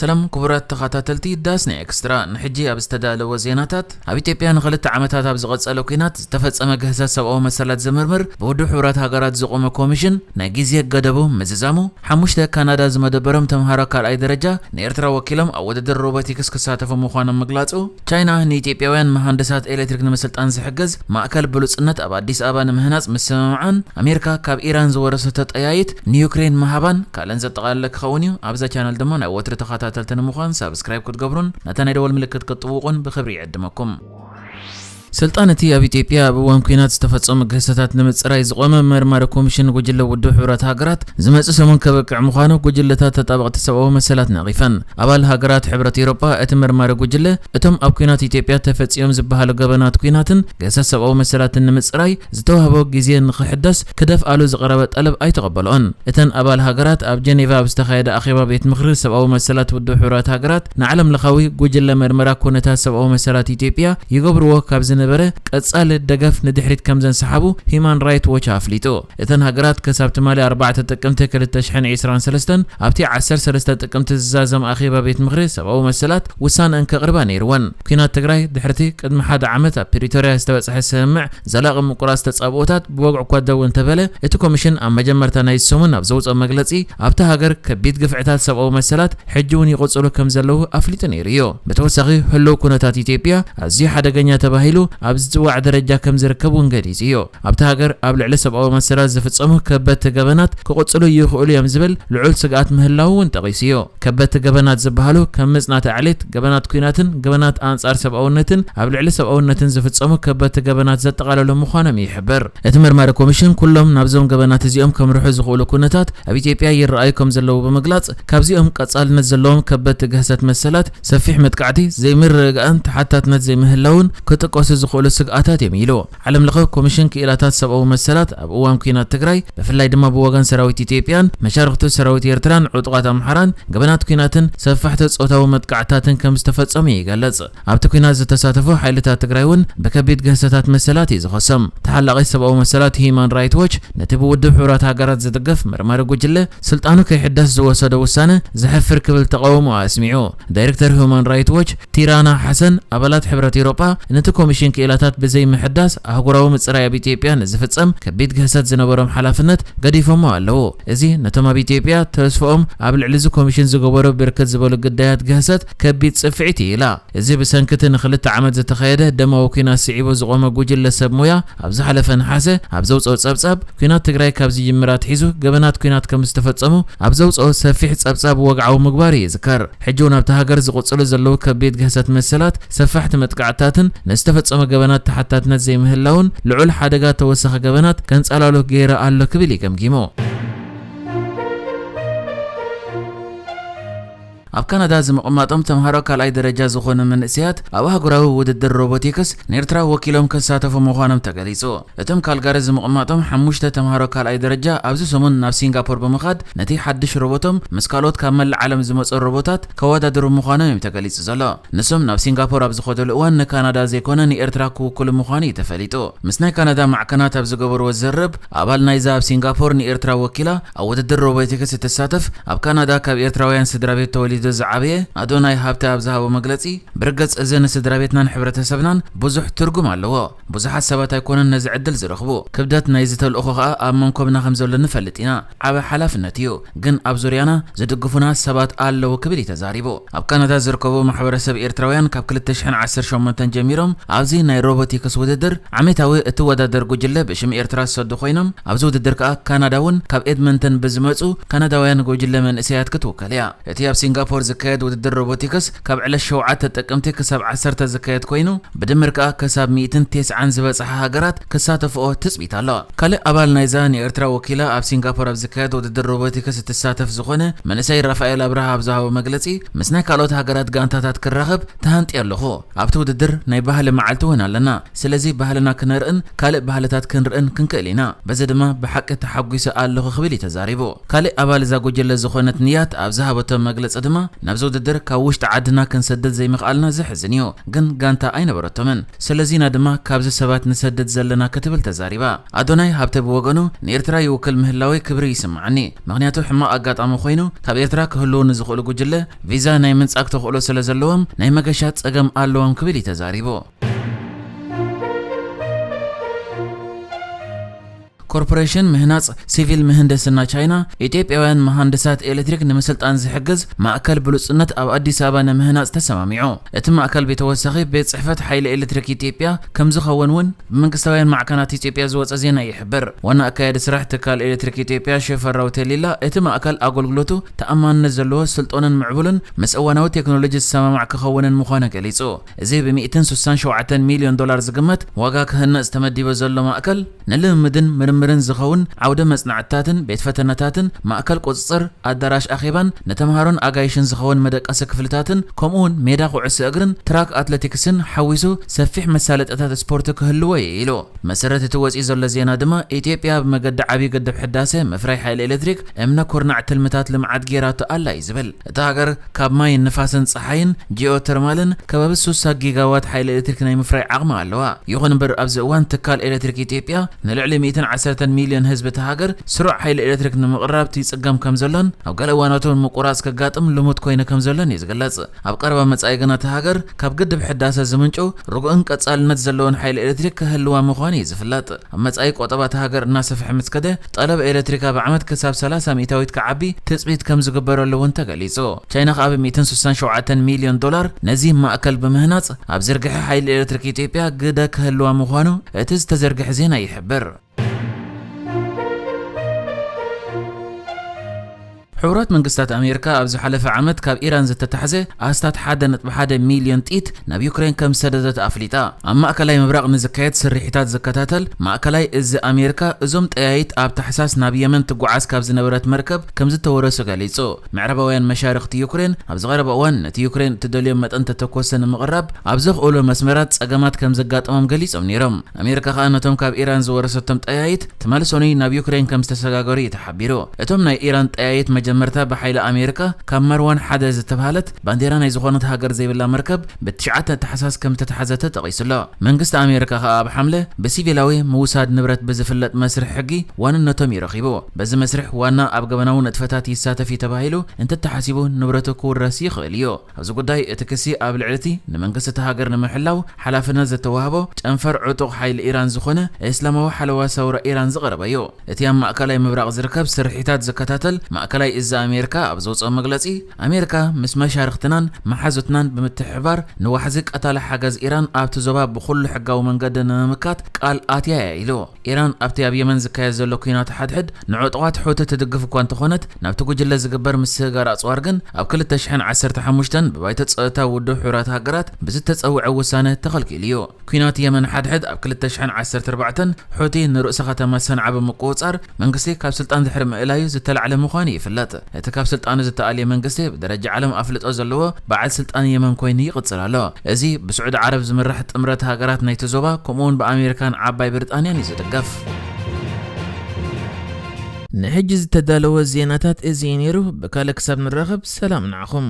ሰላም ክቡራት ተኸታተልቲ ዳስና ኤክስትራ፣ ንሕጂ ኣብ ዝተዳለወ ዜናታት፣ ኣብ ኢትዮጵያ ንኽልተ ዓመታት ኣብ ዝቐጸለ ኲናት ዝተፈጸመ ግህሰት ሰብኣዊ መሰላት ዝምርምር ብውድብ ሕቡራት ሃገራት ዝቖመ ኮሚሽን ናይ ግዜ ገደቡ ምዝዛሙ፣ ሓሙሽተ ካናዳ ዝመደበሮም ተምሃሮ ካልኣይ ደረጃ ንኤርትራ ወኪሎም ኣብ ውድድር ሮቦቲክስ ክሳተፉ ምዃኖም ምግላጹ፣ ቻይና ንኢትዮጵያውያን መሃንድሳት ኤሌክትሪክ ንምስልጣን ዝሕግዝ ማእከል ብሉጽነት ኣብ ኣዲስ ኣበባ ንምህናጽ ምስምምዓን፣ ኣሜሪካ ካብ ኢራን ዝወረሰቶ ጠያይት ንዩክሬን ምሃባን ካልእን ዘጠቓለለ ክኸውን እዩ። ኣብዛ ቻነል ድማ ናይ ወትሪ ተኸታተልቲ ንምዃን ሳብስክራይብ ክትገብሩን ነታ ናይ ደወል ምልክት ክትጥውቑን ብኽብሪ ይዕድመኩም። ስልጣን እቲ ኣብ ኢትዮጵያ ኣብ እዋን ኲናት ዝተፈጸሙ ግህሰታት ንምጽራይ ዝቖመ መርማሪ ኮሚሽን ጉጅለ ውድብ ሕቡራት ሃገራት ዝመጽእ ሰሙን ከበቅዕ ምዃኑ ጉጅለታት ተጣበቕቲ ሰብኣዊ መሰላት ነቒፈን። ኣባል ሃገራት ሕብረት ኤውሮጳ እቲ መርማሪ ጉጅለ እቶም ኣብ ኲናት ኢትዮጵያ ተፈጺሞም ዝበሃሉ ገበናት ኲናትን ግህሰት ሰብኣዊ መሰላትን ንምጽራይ ዝተዋህቦ ግዜ ንኽሕደስ ክደፍኣሉ ዝቐረበ ጠለብ ኣይተቐበልኦን። እተን ኣባል ሃገራት ኣብ ጀኔቫ ኣብ ዝተኻየደ ኣኼባ ቤት ምኽሪ ሰብኣዊ መሰላት ውድብ ሕቡራት ሃገራት ንዓለም ለኻዊ ጉጅለ መርመራ ኩነታት ሰብኣዊ መሰላት ኢትዮጵያ ይገብርዎ ካብ ዝነበረ ቀጻሊ ደገፍ ንድሕሪት ከም ዘንሰሓቡ ሂዩማን ራይት ዎች ኣፍሊጡ። እተን ሃገራት ክሳብ ትማሊ ኣርባዕተ ጥቅምቲ ክልተ ሽሕን ዕስራን ሰለስተን ኣብቲ ዓሰርተ ሰለስተ ጥቅምቲ ዝዛዘም ኣኼባ ቤት ምኽሪ ሰብኣዊ መሰላት ውሳነአን ከቕርባ ነይርወን። ኲናት ትግራይ ድሕርቲ ቅድሚ ሓደ ዓመት ኣብ ፕሪቶርያ ዝተበጽሐ ስምምዕ ዘላቒ ምቁራጽ ተጻብኦታት ብወግዒ እኳ ደው እንተበለ፣ እቲ ኮሚሽን ኣብ መጀመርታ ናይዚ ሰሙን ኣብ ዘውጽኦ መግለጺ ኣብታ ሃገር ከቢድ ግፍዕታት ሰብኣዊ መሰላት ሕጂ እውን ይቕጽሉ ከም ዘለዉ ኣፍሊጡ ነይሩ እዩ። ብተወሳኺ ህልው ኩነታት ኢትዮጵያ ኣዝዩ ሓደገኛ ተባሂሉ ኣብ ዝጽዋዕ ደረጃ ከም ዝርከብ እውን ገሊጹ እዩ። ኣብታ ሃገር ኣብ ልዕሊ ሰብኣዊ መሰላት ዝፍጸሙ ከበድቲ ገበናት ክቕጽሉ ይኽእሉ እዮም ዝብል ልዑል ስግኣት ምህላዉ እውን ጠቒሱ እዩ። ከበድቲ ገበናት ዝበሃሉ ከም ምጽናት ኣዕሌት፣ ገበናት ኲናትን ገበናት ኣንጻር ሰብኣውነትን ኣብ ልዕሊ ሰብኣውነትን ዝፍጸሙ ከበድቲ ገበናት ዘጠቓለሉ ምዃኖም ይሕብር። እቲ መርማሪ ኮሚሽን ኩሎም ናብዞም ገበናት እዚኦም ከምርሑ ዝኽእሉ ኩነታት ኣብ ኢትዮጵያ ይረኣዩ ከም ዘለዉ ብምግላጽ፣ ካብዚኦም ቀጻልነት ዘለዎም ከበድቲ ግህሰት መሰላት፣ ሰፊሕ መጥቃዕቲ፣ ዘይምርግጋእን ተሓታትነት ዘይምህላውን ክጥቀሱ ዝኽእሉ ስግኣታት እዮም ኢሉ። ዓለም ለኸ ኮሚሽን ክኢላታት ሰብኣዊ መሰላት ኣብ እዋን ኲናት ትግራይ፣ ብፍላይ ድማ ብወገን ሰራዊት ኢትዮጵያን መሻርኽቱ ሰራዊት ኤርትራን ዕጡቓት ኣምሓራን ገበናት ኲናትን ሰፋሕቲ ጾታዊ መጥቃዕትታትን ከም ዝተፈጸሙ ይገልጽ። ኣብቲ ኲናት ዝተሳተፉ ሓይልታት ትግራይ እውን ብከቢድ ግህሰታት መሰላት እዩ ዝኸሶም። ተሓላቒ ሰብኣዊ መሰላት ሂዩማን ራይት ዎች ነቲ ብውድብ ሕቡራት ሃገራት ዝድገፍ መርማሪ ጉጅለ ስልጣኑ ከይሕደስ ዝወሰዶ ውሳነ ዘሕፍር ክብል ተቓውሞ ኣስሚዑ። ዳይሬክተር ሂዩማን ራይት ዎች ቲራና ሓሰን፣ ኣባላት ሕብረት ኤውሮጳ ነቲ ኮሚሽን ክኢላታት ብዘይ ምሕዳስ ኣህጉራዊ ምጽራይ ኣብ ኢትዮጵያ ንዝፍጸም ከቢድ ግህሰት ዝነበሮም ሓላፍነት ገዲፎሞ ኣለዉ። እዚ ነቶም ኣብ ኢትዮጵያ ተስፍኦም ኣብ ልዕሊ እዚ ኮሚሽን ዝገበሩ ብርክት ዝበሉ ግዳያት ግህሰት ከቢድ ጽፍዒት እዩ ኢላ። እዚ ብሰንኪ እቲ ንኽልተ ዓመት ዝተኻየደ ደማዊ ኲናት ስዒቡ ዝቖመ ጉጅለ ሰብ ሞያ ኣብ ዝሓለፈ ነሓሰ ኣብ ዘውጽኦ ጸብጻብ፣ ኲናት ትግራይ ካብ ዝጅምር ኣትሒዙ ገበናት ኲናት ከም ዝተፈጸሙ ኣብ ዘውጽኦ ሰፊሕ ጸብጻብ ወግዓዊ ምግባሩ ይዝከር። ሕጂ እውን ኣብታ ሃገር ዝቕጽሉ ዘለዉ ከቢድ ግህሰት መሰላት፣ ሰፋሕቲ መጥቃዕትታትን ንዝተፈጸመ ገበናት ተሓታትነት ዘይምህላውን ልዑል ሓደጋ ተወሳኺ ገበናት ከንጸላሉ ገይሩ ኣሎ ክብል እዩ ገምጊሙ። ኣብ ካናዳ ዝምቕማጦም ተምሃሮ ካልኣይ ደረጃ ዝኾኑ መንእሰያት ኣብ ኣህጉራዊ ውድድር ሮቦቲክስ ንኤርትራ ወኪሎም ክሳተፉ ምዃኖም ተገሊጹ። እቶም ካልጋሪ ዝምቕማጦም ሓሙሽተ ተምሃሮ ካልኣይ ደረጃ ኣብዚ ሰሙን ናብ ሲንጋፖር ብምኻድ ነቲ ሓድሽ ሮቦቶም ምስ ካልኦት ካብ መላእ ዓለም ዝመጹ ሮቦታት ከወዳድሩ ምዃኖም እዮም ተገሊጹ ዘሎ። ንሶም ናብ ሲንጋፖር ኣብ ዝኸደሉ እዋን ንካናዳ ዘይኮነ ንኤርትራ ክውክሉ ምዃኑ እዩ ተፈሊጡ። ምስ ናይ ካናዳ ማዕከናት ኣብ ዝገበርዎ ዝርርብ ኣባል ናይዛ ኣብ ሲንጋፖር ንኤርትራ ወኪላ ኣብ ውድድር ሮቦቲክስ እትሳተፍ ኣብ ካናዳ ካብ ኤርትራውያን ስድራ ቤት ተወሊዱ ዝዓበየ ኣዶናይ ሃብተ ኣብ ዝሃቦ መግለጺ፣ ብርግጽ እዚ ንስድራ ቤትናን ሕብረተሰብናን ብዙሕ ትርጉም ኣለዎ። ብዙሓት ሰባት ኣይኮኑን ነዚ ዕድል ዝረኽቡ። ክብደት ናይዚ ተልእኾ ከኣ ኣብ መንኮብና ከም ዘሎ ንፈልጥ ኢና። ዓቢ ሓላፍነት እዩ። ግን ኣብ ዙርያና ዝድግፉና ሰባት ኣለዉ ክብል እዩ ተዛሪቡ። ኣብ ካናዳ ዝርከቡ ማሕበረሰብ ኤርትራውያን ካብ ክልተ ሽሕን ዓሰርተ ሸሞንተን ጀሚሮም ኣብዚ ናይ ሮቦቲክስ ውድድር ዓመታዊ እትወዳደር ጉጅለ ብሽም ኤርትራ ዝሰዱ ኮይኖም፣ ኣብዚ ውድድር ከኣ ካናዳ እውን ካብ ኤድመንተን ብዝመጹ ካናዳውያን ጉጅለ መንእሰያት ክትውከል እያ። እቲ ኣብ ሲንጋፖር ዝካየድ ውድድር ሮቦቲክስ ካብ ዕለት ሸውዓተ ጥቅምቲ ክሳብ ዓሰርተ ዝካየድ ኮይኑ፣ ብድምር ከኣ ክሳብ ሚእትን ተስዓን ዝበጽሓ ሃገራት ክሳተፍኦ ትጽቢት ኣሎ። ካልእ ኣባል ናይዛ ንኤርትራ ወኪላ ኣብ ሲንጋፖር ኣብ ዝካየድ ውድድር ሮቦቲክስ እትሳተፍ ዝኾነ መንእሰይ ራፋኤል ኣብርሃ ኣብ ዝሃቦ መግለጺ፣ ምስ ናይ ካልኦት ሃገራት ጋንታታት ክራኸብ ተሃንጥየ ኣለኹ። ኣብቲ ውድድር ናይ ባህሊ መዓልቲ እውን ኣለና። ስለዚ ባህልና ክነርእን ካልእ ባህልታት ክንርእን ክንክእል ኢና። በዚ ድማ ብሓቂ ተሓጒሰ ኣለኹ ክብል እዩ ተዛሪቡ። ካልእ ኣባል እዛ ጉጅለ ዝኾነት ንያት ኣብ ዝሃበቶ መግለጺ ድማ፣ ናብዚ ውድድር ካብ ውሽጢ ዓድና ክንሰድድ ዘይምኽኣልና ዘሕዝን እዩ፣ ግን ጋንታ ኣይነበረቶምን። ስለዚና ድማ ካብዚ ሰባት ንሰድድ ዘለና ክትብል ተዛሪባ። ኣዶናይ ሃብተ ብወገኑ ንኤርትራ ይውክል ምህላወይ ክብሪ ይስምዓኒ፣ ምኽንያቱ ሕማቕ ኣጋጣሚ ኮይኑ ካብ ኤርትራ ክህልዉ ንዝኽእሉ ጉጅለ ቪዛ ናይ ምንጻግ ተኽእሎ ስለ ዘለዎም ናይ መገሻ ጸገም ኣለዎም ክብል እዩ ተዛሪቡ። ኮርፖሬሽን ምህናጽ ሲቪል ምህንድስና ቻይና ኢትዮጵያውያን መሃንድሳት ኤሌክትሪክ ንምስልጣን ዝሕግዝ ማእከል ብሉጽነት ኣብ ኣዲስ ኣበባ ንምህናጽ ተሰማሚዑ። እቲ ማእከል ብተወሳኺ ቤት ጽሕፈት ሓይሊ ኤሌክትሪክ ኢትዮጵያ ከም ዝኸውን እውን ብመንግስታውያን ማዕከናት ኢትዮጵያ ዝወጸ ዜና ይሕብር። ዋና ኣካያዲ ስራሕ ትካል ኤሌክትሪክ ኢትዮጵያ ሽፈራው ተሊላ፣ እቲ ማእከል ኣገልግሎቱ ተኣማንነት ዘለዎ፣ ስልጡንን ምዕቡልን ምስ እዋናዊ ቴክኖሎጂ ዝሰማማዕ ክኸውንን ምዃኑ ገሊጹ። እዚ ብ ሚእትን ስሳን ሸውዓተን ሚልዮን ዶላር ዝግመት ዋጋ ክህነጽ ተመዲቡ ዘሎ ማእከል ንልምምድን ምርምርን ዝኸውን ዓውደ መጽናዕትታትን ቤት ፈተነታትን ማእከል ቁጽጽር ኣዳራሽ ኣኼባን ንተምሃሮን ኣጋይሽን ዝኸውን መደቀሲ ክፍልታትን ከምኡውን ሜዳ ኩዕሶ እግርን ትራክ ኣትሌቲክስን ሓዊሱ ሰፊሕ መሳለጥታት ስፖርት ክህልዎ እዩ ኢሉ። መሰረት እቲ ወፂኡ ዘሎ ዜና ድማ ኢትዮጵያ ብመገዲ ዓብዪ ግድብ ሕዳሰ ምፍራይ ሓይሊ ኤሌክትሪክ እምነ ኩርናዕ ትልምታት ልምዓት ገይራቶ ኣላ እዩ ዝብል። እታ ሃገር ካብ ማይን ንፋስን ፀሓይን ጂኦተርማልን ከባቢ ሱሳ ጊጋዋት ሓይሊ ኤሌክትሪክ ናይ ምፍራይ ዓቕሚ ኣለዋ። ይኹን እምበር ኣብዚ እዋን ትካል ኤሌክትሪክ ኢትዮጵያ ንልዕሊ ሚእትን ዓሰርተን ሚልዮን ህዝቢ እታ ሃገር ስሩዕ ሓይሊ ኤሌክትሪክ ንምቕራብ ይጽገም ከም ዘሎን ኣብ ገለ እዋናት እውን ምቁራጽ ከጋጥም ልሙድ ኮይኑ ከም ዘሎን እዩ ዝግለጽ። ኣብ ቀረባ መጻኢ ግና እታ ሃገር ካብ ግድብ ሕዳሰ ዝምንጩ ርጉእን ቀጻልነት ዘለዎን ሓይሊ ኤሌክትሪክ ክህልዋ ምዃኑ እዩ ዝፍለጥ። ኣብ መጻኢ ቆጠባ እታ ሃገር እናሰፍሐ ምስ ከደ ጠለብ ኤሌክትሪክ ኣብ ዓመት ክሳብ ሰላሳ ሚእታዊት ክዓቢ ትጽቢት ከም ዝግበረሉ እውን ተገሊጹ። ቻይና ከኣ ብ ሚእትን ስሳን ሸውዓተን ሚልዮን ዶላር ነዚ ማእከል ብምህናጽ ኣብ ዝርግሐ ሓይሊ ኤሌክትሪክ ኢትዮጵያ ግደ ክህልዋ ምዃኑ እቲ ዝተዘርግሐ ዜና ይሕብር። ሕቡራት መንግስታት ኣሜሪካ ኣብ ዝሓለፈ ዓመት ካብ ኢራን ዝተታሕዘ ኣስታት ሓደ ነጥቢ ሓደ ሚልዮን ጢት ናብ ዩክሬን ከም ዝሰደደት ኣፍሊጣ። ኣብ ማእከላይ ምብራቕ ንዝካየድ ስርሒታት ዝከታተል ማእከላይ እዚ ኣሜሪካ እዞም ጠያይት ኣብ ታሕሳስ ናብ የመን ትጓዓዝ ካብ ዝነበረት መርከብ ከም ዝተወረሱ ገሊጹ። ምዕራባውያን መሻርኽቲ ዩክሬን ኣብ ዝቐረበ እዋን ነቲ ዩክሬን እትደልዮ መጠን ተተኮሰ ንምቕራብ ኣብ ዘኽእሎ መስመራት ጸገማት ከም ዘጋጠሞም ገሊጾም ነይሮም። ኣሜሪካ ከኣ ነቶም ካብ ኢራን ዝወረሰቶም ጠያይት ትማሊ ሰኑይ ናብ ዩክሬን ከም ዝተሰጋገሩ እዩ ተሓቢሩ። እቶም ናይ ኢራን ጠያይት መጀመርታ ብሓይሊ ኣሜሪካ ካብ ማርዋን ሓደ ዝተብሃለት ባንዴራ ናይ ዝኾነት ሃገር ዘይብላ መርከብ ብትሽዓተ ታሕሳስ ከም ዝተታሕዘ ተጠቒሱ ኣሎ። መንግስቲ ኣሜሪካ ከኣ ኣብ ሓምለ ብሲቪላዊ ምውሳድ ንብረት ብዝፍለጥ መስርሕ ሕጊ ዋንነቶም እዩ ረኺቡ። በዚ መስርሕ ዋና ኣብ ገበናዊ ንጥፈታት ይሳተፍ እዩ ተባሂሉ እንተተሓሲቡ ንብረቱ ክውረስ ይኽእል እዩ። ኣብዚ ጉዳይ እቲ ክሲ ኣብ ልዕሊ እቲ ንመንግስቲ እታ ሃገር ንምሕላው ሓላፍነት ዝተዋህቦ ጨንፈር ዕጡቕ ሓይሊ ኢራን ዝኾነ እስላማዊ ሓለዋ ሰውራ ኢራን ዝቐረበ እዩ። እቲ ኣብ ማእከላይ ምብራቕ ዝርከብ ስርሒታት ዝከታተል ማእከላይ እዚ ኣሜሪካ ኣብ ዘውፅኦ መግለፂ፣ ኣሜሪካ ምስ መሻርኽትናን መሓዙትናን ብምትሕብባር ንዋሕዚ ቀታሊ ሓገዝ ኢራን ኣብቲ ዞባ ብኹሉ ሕጋዊ መንገዲ ንምምካት ቃል ኣትያ እያ ኢሉ። ኢራን ኣብቲ ኣብ የመን ዝካየድ ዘሎ ኲናት ሓድሕድ ንዕጡቓት ሑቲ ትድግፍ እኳ እንተኾነት፣ ናብቲ ጉጅለ ዝግበር ምስግጋር ኣጽዋር ግን ኣብ ክልተ ሽሕን ዓሰርተ ሓሙሽተን ብባይቶ ጸጥታ ውድብ ሕቡራት ሃገራት ብዝተጸውዐ ውሳነ ተኸልኪሉ እዩ። ኲናት የመን ሓድሕድ ኣብ ክልተ ሽሕን ዓሰርተ ኣርባዕተን ሑቲ ንርእሰ ከተማ ሰንዓ ብምቁጽጻር መንግስቲ ካብ ስልጣን ድሕሪ ምእላዩ ዝተላዕለ ምዃኑ ይፍለጥ። እቲ ካብ ስልጣኑ ዝተኣልየ መንግስቲ ብደረጃ ዓለም ኣፍልጦ ዘለዎ በዓል ስልጣን የመን ኮይኑ ይቕጽል ኣሎ። እዚ ብስዑዲ ዓረብ ዝምራሕ ጥምረት ሃገራት ናይቲ ዞባ ከምኡውን ብኣሜሪካን ዓባይ ብሪጣንያን እዩ ዝድገፍ። ንሕጂ ዝተዳለወ ዜናታት እዚ እዩ ነይሩ። ብካልእ ክሳብ ንራኸብ ሰላም ንዓኹም።